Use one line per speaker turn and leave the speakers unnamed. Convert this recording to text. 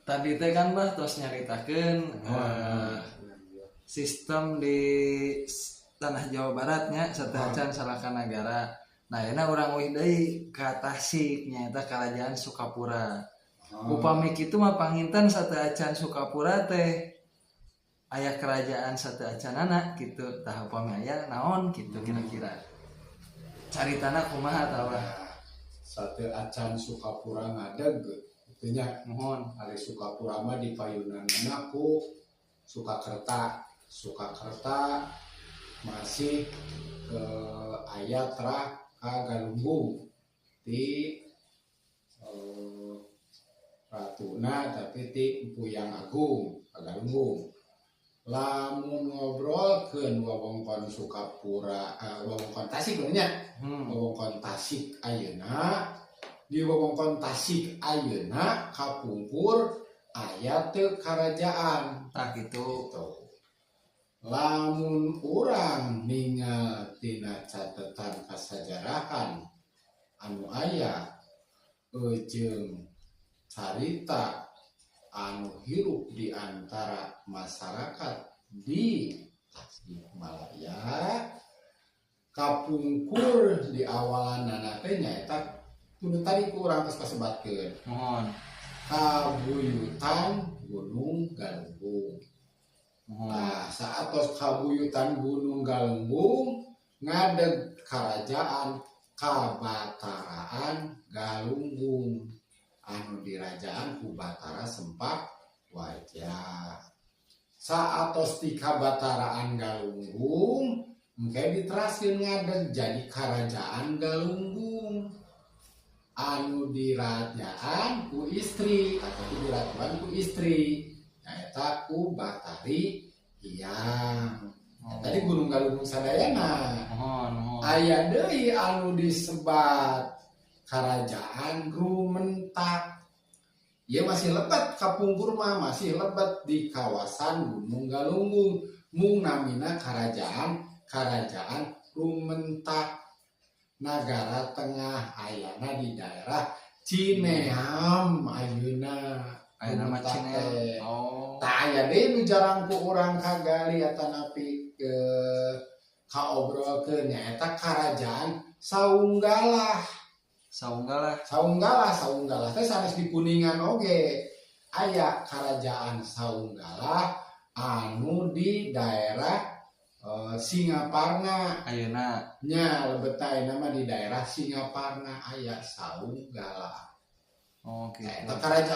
Tadi teh kan Bah tos nyaritakeun sistem di tanah Jawa Baratnya sateuacan Salakanagara. Nah, ayeuna urang uih deui ka Tasik, nyaeta Kerajaan Sukapura. Upami kitu mah panginten sateuacan Sukapura teh aya kerajaan sateuacanana gitu. Tah, upami aya naon gitu kira-kira? Caritana kumaha tah, Bah?
Sateuacan Sukapura ngadeg kitu nya.
Muhun.
Ari Sukapura mah di payunanana ku Sukakerta. Sukakerta masih ke aya terah ka Galunggung ti ratuna, tapi ti Empuyang Agung ka Galunggung. Lamun ngobrolkeun wewengkon Sukapura, wewengkon Tasik nya, wewengkon Tasik ayeuna, di wewengkon Tasik ayeuna kapungkur aya teu karajaan?
Tah, gitu.
Gitu. Lamun urang ningal tina catatan kasajarahan anu aya jeung carita anu hirup di antara masyarakat di Tasikmalaya, kapungkur di awalan teh nyaeta nu tadi ku urang geus kasebatkeun, kabuyutan Gunung Galunggung. Nah, saatos kabuyutan Gunung Galunggung ngadeg kerajaan Kabataraan Galunggung anu dirajaan ku Batara Sempak Wajah. Saatos di Kabataraan Galunggung engke diteraskeun ngadeg jadi Kerajaan Galunggung anu dirajaan ku istri atau ku diratuan ku istri, nyaeta ku Batari Hyang. Tadi Gunung Galunggung sadayana.
Muhun, muhun.
Aya deui anu disebat Kerajaan Rumentak. Ieu masih lebet, kapungkur mah masih lebet di kawasan Gunung Galunggung, mung namina kerajaan Kerajaan Rumentak, Nagara Tengah, ayana di daerah Cineam ayeuna.
Ayeuna mah
Rumentak
Cineam.
Teh.
Oh.
Tah, aya deui nu jarang ku urang kagali atanapi ke kaobrolkeun, nyaeta Kerajaan Saunggalah.
Saunggalah.
Saunggalah, Saunggalah teh sanes di Kuningan oge. Aya Kerajaan Saunggalah anu di daerah Singaparna.
Ayeuna.
Nya, lebet ayeuna mah di daerah Singaparna aya Saunggalah.
Oh, gitu.
Eta kerajaan.